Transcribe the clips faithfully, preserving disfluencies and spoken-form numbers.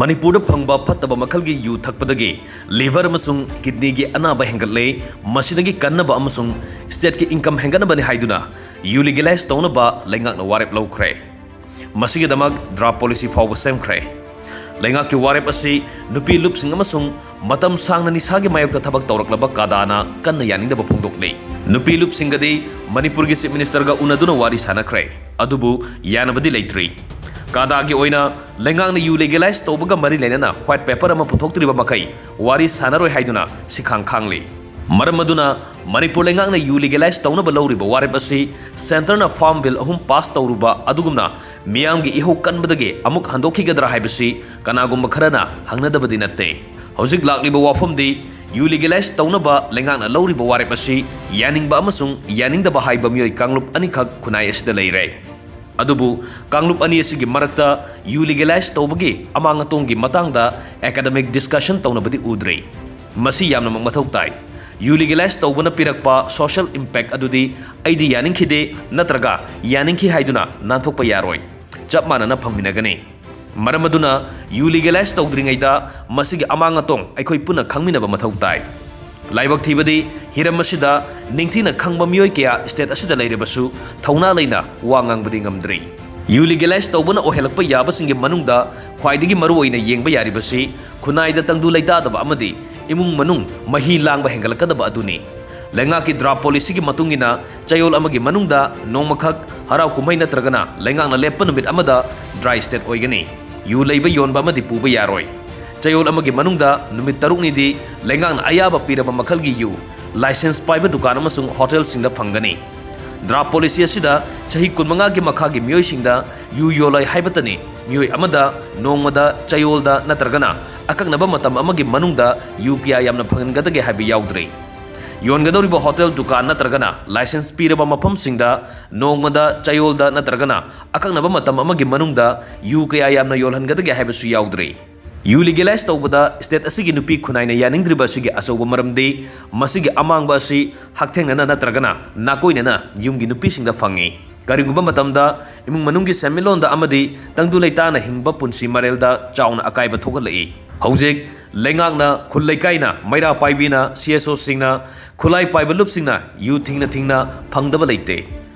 ꯃꯅꯤꯄꯨꯔꯗ ꯐꯪꯕ ꯐꯠꯇꯕ ꯃꯈꯜꯒꯤ ꯌꯨ ꯊꯛꯄꯗꯒꯤ liver ꯑꯃꯁꯨꯡ kidneyꯒꯤ ꯑꯅꯥꯕ ꯍꯦꯟꯒꯠꯂꯦ꯫ ꯃꯁꯤꯗꯒꯤ ꯀꯟꯅꯕ ꯑꯃꯁꯨꯡ stateꯀꯤ income ꯍꯦꯟꯒꯠꯅꯕꯅꯤ ꯍꯥꯏꯗꯨꯅ ꯌꯨ legalize ꯇꯧꯅꯕ ꯂꯩꯉꯥꯛꯅ ꯋꯥꯔꯦꯞ ꯂꯧꯈ꯭ꯔꯦ꯫ ꯃꯁꯤꯒꯤꯗꯃꯛ draft policy ꯐꯥꯎꯕ ꯁꯦꯝꯈ꯭ꯔꯦ꯫ ꯂꯩꯉꯥꯛꯀꯤ ꯋꯥꯔꯦꯞ ꯑꯁꯤ ꯅꯨꯄꯤ ꯂꯨꯞꯁꯤꯡ ꯑꯃꯁꯨꯡ ꯃꯇꯝ ꯁꯥꯡꯅ ꯅꯤꯁꯥꯒꯤ ꯃꯥꯌꯣꯛꯇ ꯊꯕꯛ ꯇꯧꯔꯛꯂꯕ ꯀꯥꯗꯥꯅ ꯀꯟꯅ ꯌꯥꯅꯤꯡꯗꯕ ꯐꯣꯡꯗꯣꯛꯂꯤ꯫ ꯅꯨꯄꯤ ꯂꯨꯞꯁꯤꯡꯒꯗꯤ ꯃꯅꯤꯄꯨꯔꯒꯤ Chief Ministerꯒ ꯎꯅꯗꯨꯅ ꯋꯥꯔꯤ ꯁꯥꯅꯈ꯭ꯔꯦ, ꯑꯗꯨꯕꯨ ꯌꯥꯅꯕꯗꯤ ꯂꯩꯇ꯭ꯔꯤ꯫ ꯀꯥꯗꯥꯒꯤ ꯑꯣꯏꯅ ꯂꯩꯉꯥꯛꯅ ꯌꯨ legalize ꯇꯧꯕꯒ ꯃꯔꯤ ꯂꯩꯅꯅ white paper ꯑꯃ ꯄꯨꯊꯣꯛꯇ꯭ꯔꯤꯕ ꯃꯈꯩ ꯋꯥꯔꯤ ꯁꯥꯅꯔꯣꯏ ꯍꯥꯏꯗꯨꯅ ꯁꯤꯈꯥꯡ ꯈꯥꯡꯂꯤ꯫ ꯃꯔꯝ ꯑꯗꯨꯅ ꯃꯅꯤꯄꯨꯔ ꯂꯩꯉꯥꯛꯅ ꯌꯨ legalize ꯇꯧꯅꯕ ꯂꯧꯔꯤꯕ ꯋꯥꯔꯦꯞ ꯑꯁꯤ Centreꯅ farm bill ꯑꯍꯨꯝ pass ꯇꯧꯔꯨꯕ ꯑꯗꯨꯒꯨꯝꯅ ꯃꯤꯌꯥꯝꯒꯤ ꯏꯍꯧ ꯀꯟꯕꯗꯒꯤ ꯑꯃꯨꯛ ꯍꯟꯗꯣꯛꯈꯤꯒꯗ꯭ꯔꯥ ꯍꯥꯏꯕꯁꯤ ꯀꯅꯥꯒꯨꯝꯕ ꯈꯔꯅ ꯍꯪꯅꯗꯕꯗꯤ ꯅꯠꯇꯦ꯫ ꯍꯧꯖꯤꯛ ꯂꯥꯛꯂꯤꯕ ꯋꯥꯐꯝꯗꯤ ꯌꯨ legalize ꯇꯧꯅꯕ ꯂꯩꯉꯥꯛꯅ ꯂꯧꯔꯤꯕ ꯋꯥꯔꯦꯞ ꯑꯁꯤ ꯌꯥꯅꯤꯡꯕ ꯑꯃꯁꯨꯡ ꯌꯥꯅꯤꯡꯗꯕ ꯍꯥꯏꯕ ꯃꯤꯑꯣꯏ ꯀꯥꯡꯂꯨꯞ ꯑꯅꯤꯈꯛ ꯈꯨꯟꯅꯥꯏ ꯑꯁꯤꯗ ꯂꯩꯔꯦ꯫ ꯑꯗꯨꯕꯨ ꯀꯥꯡꯂꯨꯞ ꯑꯅꯤ ꯑꯁꯤꯒꯤ ꯃꯔꯛꯇ ꯌꯨ legalize ꯇꯧꯕꯒꯤ ꯑꯃꯥꯡ ꯑꯇꯣꯡꯒꯤ ꯃꯇꯥꯡꯗ academic discussion ꯇꯧꯅꯕꯗꯤ ꯎꯗ꯭ꯔꯤ꯫ ꯃꯁꯤ ꯌꯥꯝꯅꯃꯛ ꯃꯊꯧ ꯇꯥꯏ꯫ ꯌꯨ legalize ꯇꯧꯕꯅ ꯄꯤꯔꯛꯄ social impact ꯑꯗꯨꯗꯤ ꯑꯩꯗꯤ ꯌꯥꯅꯤꯡꯈꯤꯗꯦ ꯅꯠꯇ꯭ꯔꯒ ꯌꯥꯅꯤꯡꯈꯤ ꯍꯥꯏꯗꯨꯅ ꯅꯥꯟꯊꯣꯛꯄ ꯌꯥꯔꯣꯏ꯫ ꯆꯞ ꯃꯥꯟꯅꯅ ꯐꯪꯃꯤꯟꯅꯒꯅꯤ꯫ ꯃꯔꯝ ꯑꯗꯨꯅ ꯌꯨ legalize ꯇꯧꯗ꯭ꯔꯤꯉꯩꯗ ꯃꯁꯤꯒꯤ ꯑꯃꯥꯡ ꯑꯇꯣꯡ ꯑꯩꯈꯣꯏ ꯄꯨꯟꯅ ꯈꯪꯃꯤꯟꯅꯕ ꯃꯊꯧ ꯇꯥꯏ꯫ ꯂꯥꯏꯕꯛ ꯊꯤꯕꯗꯤ ꯍꯤꯔꯝ ꯑꯁꯤꯗ ꯅꯤꯡꯊꯤꯅ ꯈꯪꯕ ꯃꯤꯑꯣꯏ ꯀꯌꯥ state ꯑꯁꯤꯗ ꯂꯩꯔꯕꯁꯨ ꯊꯧꯅꯥ ꯂꯩꯅ ꯋꯥ ꯉꯥꯡꯕꯗꯤ ꯉꯝꯗ꯭ꯔꯤ꯫ ꯌꯨ legalize ꯇꯧꯕꯅ ꯑꯣꯏꯍꯜꯂꯛꯄ ꯌꯥꯕꯁꯤꯡꯒꯤ ꯃꯅꯨꯡꯗ ꯈ꯭ꯋꯥꯏꯗꯒꯤ ꯃꯔꯨ ꯑꯣꯏꯅ ꯌꯦꯡꯕ ꯌꯥꯔꯤꯕꯁꯤ ꯈꯨꯟꯅꯥꯏꯗ ꯇꯪꯗꯨ ꯂꯩꯇꯥꯗꯕ ꯑꯃꯗꯤ ꯏꯃꯨꯡ ꯃꯅꯨꯡ ꯃꯍꯤ ꯂꯥꯡꯕ ꯍꯦꯟꯒꯠꯂꯛꯀꯗꯕ ꯑꯗꯨꯅꯤ꯫ ꯂꯩꯉꯥꯛꯀꯤ draft policyꯒꯤ ꯃꯇꯨꯡ ꯏꯟꯅ ꯆꯌꯣꯜ ꯑꯃꯒꯤ ꯃꯅꯨꯡꯗ ꯅꯣꯡꯃꯈꯛ ꯍꯔꯥꯎ ꯀꯨꯝꯍꯩ ꯅꯠꯇ꯭ꯔꯒꯅ ꯂꯩꯉꯥꯛꯅ ꯂꯦꯞꯄ ꯅꯨꯃꯤꯠ ꯑꯃꯗ dry state ꯑꯣꯏꯒꯅꯤ꯫ ꯌꯨ ꯂꯩꯕ ꯌꯣꯟꯕ ꯑꯃꯗꯤ ꯄꯨꯕ ꯌꯥꯔꯣꯏ꯫ ꯆꯌꯣꯜ ꯑꯃꯒꯤ ꯃꯅꯨꯡꯗ ꯅꯨꯃꯤꯠ ꯇꯔꯨꯛꯅꯤꯗꯤ ꯂꯩꯉꯥꯛꯅ ꯑꯌꯥꯕ ꯄꯤꯔꯕ ꯃꯈꯜꯒꯤ ꯌꯨ license ꯄꯥꯏꯕ ꯗꯨꯀꯥꯟ ꯑꯃꯁꯨꯡ hotelꯁꯤꯡꯗ ꯐꯪꯒꯅꯤ꯫ Draft policy ꯑꯁꯤꯗ ꯆꯍꯤ ꯀꯨꯟꯃꯉꯥꯒꯤ ꯃꯈꯥꯒꯤ ꯃꯤꯑꯣꯏꯁꯤꯡꯗ ꯌꯨ ꯌꯣꯜꯂꯣꯏ ꯍꯥꯏꯕꯇꯅꯤ꯫ ꯃꯤꯑꯣꯏ ꯑꯃꯗ ꯅꯣꯡꯃꯗ ꯆꯌꯣꯜꯗ ꯅꯠꯇ꯭ꯔꯒꯅ ꯑꯀꯛꯅꯕ ꯃꯇꯝ ꯑꯃꯒꯤ ꯃꯅꯨꯡꯗ ꯌꯨ ꯀꯌꯥ ꯌꯥꯝꯅ ꯐꯪꯍꯟꯒꯗꯒꯦ ꯍꯥꯏꯕ ꯌꯥꯎꯗ꯭ꯔꯤ꯫ ꯌꯣꯟꯒꯗꯧꯔꯤꯕ hotel, ꯗꯨꯀꯥꯟ ꯅꯠꯇ꯭ꯔꯒꯅ license ꯄꯤꯔꯕ ꯃꯐꯝꯁꯤꯡꯗ ꯅꯣꯡꯃꯗ, ꯆꯌꯣꯜꯗ ꯅꯠꯇ꯭ꯔꯒꯅ ꯑꯀꯛꯅꯕ ꯃꯇꯝ ꯑꯃꯒꯤ ꯃꯅꯨꯡꯗ ꯌꯨ ꯀꯌꯥ ꯌꯥꯝꯅ ꯌꯣꯜꯍꯟꯒꯗꯒꯦ ꯍꯥꯏꯕꯁꯨ ꯌꯥꯎꯗ꯭ꯔꯤ꯫ ꯌꯨ legalize ꯇꯧꯕꯗ state ꯑꯁꯤꯒꯤ ꯅꯨꯄꯤ ꯈꯨꯟꯅꯥꯏꯅ ꯌꯥꯅꯤꯡꯗ꯭ꯔꯤꯕ ꯑꯁꯤꯒꯤ ꯑꯆꯧꯕ ꯃꯔꯝꯗꯤ ꯃꯁꯤꯒꯤ ꯑꯃꯥꯡꯕ ꯑꯁꯤ ꯍꯛꯊꯦꯡꯅꯅ ꯅꯠꯇ꯭ꯔꯒꯅ ꯅꯥꯀꯣꯏꯅꯅ ꯌꯨꯝꯒꯤ ꯅꯨꯄꯤꯁꯤꯡꯗ ꯐꯪꯏ꯫ ꯀꯔꯤꯒꯨꯝꯕ ꯃꯇꯝꯗ ꯏꯃꯨꯡ ꯃꯅꯨꯡꯒꯤ ꯁꯦꯟꯃꯤꯠꯂꯣꯟꯗ ꯑꯃꯗꯤ ꯇꯪꯗꯨ ꯂꯩꯇꯥꯅ ꯍꯤꯡꯕ ꯄꯨꯟꯁꯤ ꯃꯔꯦꯜꯗ ꯆꯥꯎꯅ ꯑꯀꯥꯏꯕ ꯊꯣꯛꯍꯜꯂꯛꯏ꯫ ꯍꯧꯖꯤꯛ ꯂꯩꯉꯥꯛꯅ, ꯈꯨꯜ ꯂꯩꯀꯥꯏꯅ, ꯃꯩꯔꯥ ꯄꯥꯏꯕꯤꯅ, ꯁꯤ ꯑꯦꯁ ꯑꯣꯁꯤꯡꯅ, ꯈꯨꯠꯂꯥꯏ ꯄꯥꯏꯕ ꯂꯨꯞꯁꯤꯡꯅ ꯌꯨ ꯊꯤꯡꯅ ꯊꯤꯡꯅ ꯐꯪꯗꯕ ꯂꯩꯇꯦ꯫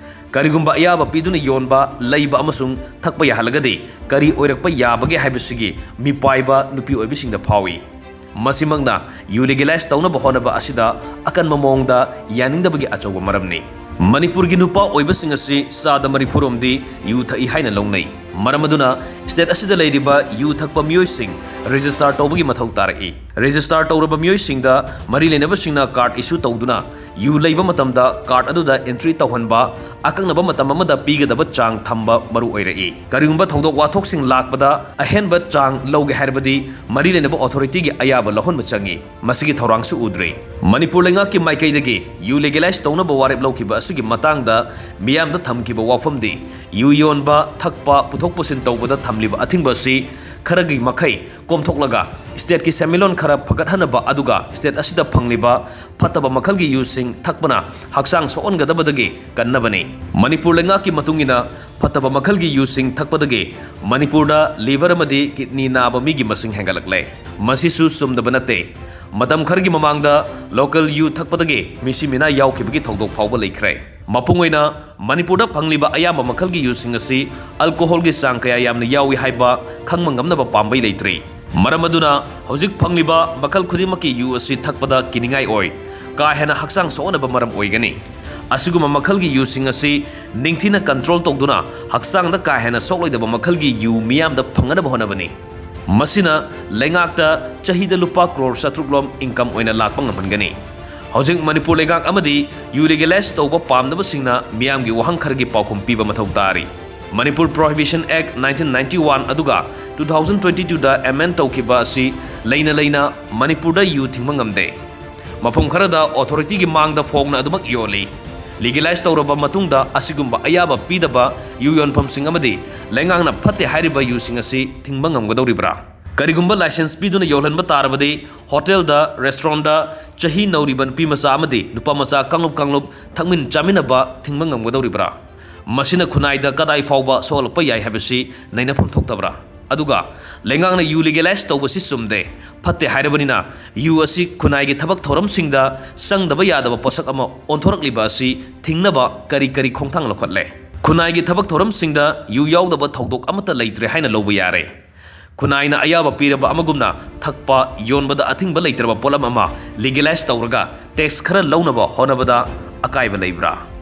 ꯀꯔꯤꯒꯨꯝꯕ ꯑꯌꯥꯕ ꯄꯤꯗꯨꯅ ꯌꯣꯟꯕ, ꯂꯩꯕ ꯑꯃꯁꯨꯡ ꯊꯛꯄ ꯌꯥꯍꯜꯂꯒꯗꯤ ꯀꯔꯤ ꯑꯣꯏꯔꯛꯄ ꯌꯥꯕꯒꯦ ꯍꯥꯏꯕꯁꯤꯒꯤ ꯃꯤꯄꯥꯏꯕ ꯅꯨꯄꯤ ꯑꯣꯏꯕꯤꯁꯤꯡꯗ ꯐꯥꯎꯏ꯫ ꯃꯁꯤꯃꯛꯅ ꯌꯨ ꯂꯤꯒꯦꯂꯥꯏꯖ ꯇꯧꯅꯕ ꯍꯣꯠꯅꯕ ꯑꯁꯤꯗ ꯑꯀꯟꯕ ꯃꯑꯣꯡꯗ ꯌꯥꯅꯤꯡꯗꯕꯒꯤ ꯑꯆꯧꯕ ꯃꯔꯝꯅꯤ꯫ ꯃꯅꯤꯄꯨꯔꯒꯤ ꯅꯨꯄꯥ ꯑꯣꯏꯕꯁꯤꯡ ꯑꯁꯤ ꯆꯥꯗ ꯃꯔꯤꯐꯨ ꯔꯣꯝꯗꯤ ꯌꯨ ꯊꯛꯏ ꯍꯥꯏꯅ ꯂꯧꯅꯩ꯫ ꯃꯔꯝ ꯑꯗꯨꯅ ꯁ꯭ꯇꯦꯠ ꯑꯁꯤꯗ ꯂꯩꯔꯤꯕ ꯌꯨ ꯊꯛꯄ ꯃꯤꯑꯣꯏꯁꯤꯡ ꯔꯦꯖꯤꯁꯇꯥꯔ ꯇꯧꯕꯒꯤ ꯃꯊꯧ ꯇꯥꯔꯛꯏ꯫ ꯔꯦꯖꯤꯁꯇꯥꯔ ꯇꯧꯔꯕ ꯃꯤꯑꯣꯏꯁꯤꯡꯗ ꯃꯔꯤ ꯂꯩꯅꯕꯁꯤꯡꯅ ꯀꯥꯔꯗ ꯏꯁꯨ ꯇꯧꯗꯨꯅ ꯌꯨ ꯂꯩꯕ ꯃꯇꯝꯗ ꯀꯥꯔꯗ ꯑꯗꯨꯗ ꯑꯦꯟꯇ꯭ꯔꯤ ꯇꯧꯍꯟꯕ, ꯑꯀꯛꯅꯕ ꯃꯇꯝ ꯑꯃꯗ ꯄꯤꯒꯗꯕ ꯆꯥꯡ ꯊꯝꯕ ꯃꯔꯨ ꯑꯣꯏꯔꯛꯏ꯫ ꯀꯔꯤꯒꯨꯝꯕ ꯊꯧꯗꯣꯛ ꯋꯥꯊꯣꯛꯁꯤꯡ ꯂꯥꯛꯄꯗ ꯑꯍꯦꯟꯕ ꯆꯥꯡ ꯂꯧꯒꯦ ꯍꯥꯏꯔꯕꯗꯤ ꯃꯔꯤ ꯂꯩꯅꯕ ꯑꯣꯊꯣꯔꯤꯇꯤꯒꯤ ꯑꯌꯥꯕ ꯂꯧꯍꯟꯕ ꯆꯪꯏ꯫ ꯃꯁꯤꯒꯤ ꯊꯧꯔꯥꯡꯁꯨ ꯎꯗ꯭ꯔꯤ꯫ ꯃꯅꯤꯄꯨꯔ ꯂꯩꯉꯥꯛꯀꯤ ꯃꯥꯏꯀꯩꯗꯒꯤ ꯌꯨ ꯂꯤꯒꯦꯂꯥꯏꯖ ꯇꯧꯅꯕ ꯋꯥꯔꯦꯞ ꯂꯧꯈꯤꯕ ꯑꯁꯤꯒꯤ ꯃꯇꯥꯡꯗ ꯃꯤꯌꯥꯝꯗ ꯊꯝꯈꯤꯕ ꯋꯥꯐꯝꯗꯤ ꯌꯨ ꯌꯣꯟꯕ, ꯊꯛꯄ, ꯄꯨꯊꯣꯛ ꯄꯨꯁꯤꯟ ꯇꯧꯕꯗ ꯊꯝꯂꯤꯕ ꯑꯊꯤꯡꯕ ꯑꯁꯤ ꯈꯔꯒꯤ ꯃꯈꯩ ꯀꯣꯝꯊꯣꯛꯂꯒ ꯁ꯭ꯇꯦꯠꯀꯤ ꯁꯦꯟꯃꯤꯠꯂꯣꯟ ꯈꯔ ꯐꯒꯠꯍꯟꯅꯕ ꯑꯗꯨꯒ ꯁ꯭ꯇꯦꯠ ꯑꯁꯤꯗ ꯐꯪꯂꯤꯕ ꯐꯠꯇꯕ ꯃꯈꯜꯒꯤ ꯌꯨꯁꯤꯡ ꯊꯛꯄꯅ ꯍꯛꯆꯥꯡ ꯁꯣꯛꯍꯟꯒꯗꯕꯗꯒꯤ ꯀꯟꯅꯕꯅꯤ꯫ ꯃꯅꯤꯄꯨꯔ ꯂꯩꯉꯥꯛꯀꯤ ꯃꯇꯨꯡ ꯏꯟꯅ ꯐꯠꯇꯕ ꯃꯈꯜꯒꯤ ꯌꯨꯁꯤꯡ ꯊꯛꯄꯗꯒꯤ ꯃꯅꯤꯄꯨꯔꯗ ꯂꯤꯚꯔ ꯑꯃꯗꯤ ꯀꯤꯗꯅꯤ ꯅꯥꯕ ꯃꯤꯒꯤ ꯃꯁꯤꯡ ꯍꯦꯟꯒꯠꯂꯛꯂꯦ꯫ ꯃꯁꯤꯁꯨ ꯆꯨꯝꯗꯕ ꯅꯠꯇꯦ꯫ ꯃꯇꯝ ꯈꯔꯒꯤ ꯃꯃꯥꯡꯗ ꯂꯣꯀꯦꯜ ꯌꯨ ꯊꯛꯄꯗꯒꯤ ꯃꯤꯁꯤ ꯃꯤꯅꯥ ꯌꯥꯎꯈꯤꯕꯒꯤ ꯊꯧꯗꯣꯛ ꯐꯥꯎꯕ ꯂꯩꯈ꯭ꯔꯦ꯫ ꯃꯄꯨꯡ ꯑꯣꯏꯅ ꯃꯅꯤꯄꯨꯔꯗ ꯐꯪꯂꯤꯕ ꯑꯌꯥꯝꯕ ꯃꯈꯜꯒꯤ ꯌꯨꯁꯤꯡ ꯑꯁꯤ ꯑꯜꯀꯣꯍꯣꯜꯒꯤ ꯆꯥꯡ ꯀꯌꯥ ꯌꯥꯝꯅ ꯌꯥꯎꯏ ꯍꯥꯏꯕ ꯈꯪꯕ ꯉꯝꯅꯕ ꯄꯥꯝꯕꯩ ꯂꯩꯇ꯭ꯔꯤ꯫ ꯃꯔꯝ ꯑꯗꯨꯅ ꯍꯧꯖꯤꯛ ꯐꯪꯂꯤꯕ ꯃꯈꯜ ꯈꯨꯗꯤꯡꯃꯛꯀꯤ ꯌꯨ ꯑꯁꯤ ꯊꯛꯄꯗ ꯀꯤꯅꯤꯡꯉꯥꯏ ꯑꯣꯏ, ꯀꯥ ꯍꯦꯟꯅ ꯍꯛꯆꯥꯡ ꯁꯣꯛꯍꯟꯅꯕ ꯃꯔꯝ ꯑꯣꯏꯒꯅꯤ꯫ ꯑꯁꯤꯒꯨꯝꯕ ꯃꯈꯜꯒꯤ ꯌꯨꯁꯤꯡ ꯑꯁꯤ ꯅꯤꯡꯊꯤꯅ ꯀꯟꯇ꯭ꯔꯣꯜ ꯇꯧꯗꯨꯅ ꯍꯛꯆꯥꯡꯗ ꯀꯥ ꯍꯦꯟꯅ ꯁꯣꯛꯂꯣꯏꯗꯕ ꯃꯈꯜꯒꯤ ꯌꯨ ꯃꯤꯌꯥꯝꯗ ꯐꯪꯅꯕ ꯍꯣꯠꯅꯕꯅꯤ꯫ ꯃꯁꯤꯅ ꯂꯩꯉꯥꯛꯇ ꯆꯍꯤꯗ ꯂꯨꯄꯥ ꯀ꯭ꯔꯣꯔ ꯆꯥꯇ꯭ꯔꯨꯛ ꯂꯣꯝ ꯏꯟꯀꯝ ꯑꯣꯏꯅ ꯂꯥꯛꯄ ꯉꯝꯍꯟꯒꯅꯤ꯫ ꯍꯧꯖꯤꯛ ꯃꯅꯤꯄꯨꯔ ꯂꯩꯉꯥꯛ ꯑꯃꯗꯤ ꯌꯨ ꯂꯤꯒꯦꯂꯥꯏꯖ ꯇꯧꯕ ꯄꯥꯝꯗꯕꯁꯤꯡꯅ ꯃꯤꯌꯥꯝꯒꯤ ꯋꯥꯍꯪ ꯈꯔꯒꯤ ꯄꯥꯎꯈꯨꯝ ꯄꯤꯕ ꯃꯊꯧ ꯇꯥꯔꯤ꯫ Manipur Prohibition Act nineteen ninety one ꯑꯗꯨꯒ two thousand twenty twoꯗ ꯑꯦꯃꯦꯟ ꯇꯧꯈꯤꯕ ꯑꯁꯤ ꯂꯩꯅ ꯂꯩꯅ ꯃꯅꯤꯄꯨꯔꯗ ꯌꯨ ꯊꯤꯡꯕ ꯉꯝꯗꯦ꯫ ꯃꯐꯝ ꯈꯔꯗ ꯑꯣꯊꯣꯔꯤꯇꯤꯒꯤ ꯃꯥꯡꯗ ꯐꯣꯡꯅ ꯑꯗꯨꯃꯛ ꯌꯣꯜꯂꯤ꯫ ꯂꯤꯒꯦꯂꯥꯏꯖ ꯇꯧꯔꯕ ꯃꯇꯨꯡꯗ ꯑꯁꯤꯒꯨꯝꯕ ꯑꯌꯥꯕ ꯄꯤꯗꯕ ꯌꯨ ꯌꯣꯟꯐꯝꯁꯤꯡ ꯑꯃꯗꯤ ꯂꯩꯉꯥꯛꯅ ꯐꯠꯇꯦ ꯍꯥꯏꯔꯤꯕ ꯌꯨꯁꯤꯡ ꯑꯁꯤ ꯊꯤꯡꯕ ꯉꯝꯒꯗꯧꯔꯤꯕ꯭ꯔꯥ? ꯀꯔꯤꯒꯨꯝꯕ ꯂꯥꯏꯁꯦꯟꯁ ꯄꯤꯗꯨꯅ ꯌꯣꯜꯍꯟꯕ ꯇꯥꯔꯕꯗꯤ ꯍꯣꯇꯦꯜꯗ, ꯔꯦꯁꯇꯨꯔꯦꯟꯗ ꯆꯍꯤ ꯅꯧꯔꯤꯕ ꯅꯨꯄꯤ ꯃꯆꯥ ꯑꯃꯗꯤ ꯅꯨꯄꯥ ꯃꯆꯥ ꯀꯥꯡꯂꯨꯞ ꯀꯥꯡꯂꯨꯞ ꯊꯛꯃꯤꯟ ꯆꯥꯃꯤꯟꯅꯕ ꯊꯤꯡꯕ ꯉꯝꯒꯗꯧꯔꯤꯕ꯭ꯔꯥ? ꯃꯁꯤꯅ ꯈꯨꯟꯅꯥꯏꯗ ꯀꯗꯥꯏ ꯐꯥꯎꯕ ꯁꯣꯛꯍꯜꯂꯛꯄ ꯌꯥꯏ ꯍꯥꯏꯕꯁꯤ ꯅꯩꯅꯐꯝ ꯊꯣꯛꯇꯕ꯭ꯔꯥ? ꯑꯗꯨꯒ ꯂꯩꯉꯥꯛꯅ ꯌꯨ ꯂꯤꯒꯦꯂꯥꯏꯁ ꯇꯧꯕꯁꯤ ꯆꯨꯝꯗꯦ, ꯐꯠꯇꯦ ꯍꯥꯏꯔꯕꯅꯤꯅ ꯌꯨ ꯑꯁꯤ ꯈꯨꯟꯅꯥꯏꯒꯤ ꯊꯕꯛ ꯊꯧꯔꯝꯁꯤꯡꯗ ꯆꯪꯗꯕ ꯌꯥꯗꯕ ꯄꯣꯠꯁꯛ ꯑꯃ ꯑꯣꯟꯊꯣꯔꯛꯂꯤꯕ ꯑꯁꯤ ꯊꯤꯡꯅꯕ ꯀꯔꯤ ꯀꯔꯤ ꯈꯣꯡꯊꯥꯡ ꯂꯧꯈꯠꯂꯦ? ꯈꯨꯟꯅꯥꯏꯒꯤ ꯊꯕꯛ ꯊꯧꯔꯝꯁꯤꯡꯗ ꯌꯨ ꯌꯥꯎꯗꯕ ꯊꯧꯗꯣꯛ ꯑꯃꯠꯇ ꯂꯩꯇ꯭ꯔꯦ ꯍꯥꯏꯅ ꯂꯧꯕ ꯌꯥꯔꯦ꯫ ꯈꯨꯟꯅꯥꯏꯅ ꯑꯌꯥꯕ ꯄꯤꯔꯕ ꯑꯃꯒꯨꯝꯅ ꯊꯛꯄ, ꯌꯣꯟꯕꯗ ꯑꯊꯤꯡꯕ ꯂꯩꯇ꯭ꯔꯕ ꯄꯣꯠꯂꯝ ꯑꯃ ꯂꯤꯒꯦꯂꯥꯏꯁ ꯇꯧꯔꯒ ꯇꯦꯛꯁ ꯈꯔ ꯂꯧꯅꯕ ꯍꯣꯠꯅꯕꯗ ꯑꯀꯥꯏꯕ ꯂꯩꯕ꯭ꯔꯥ?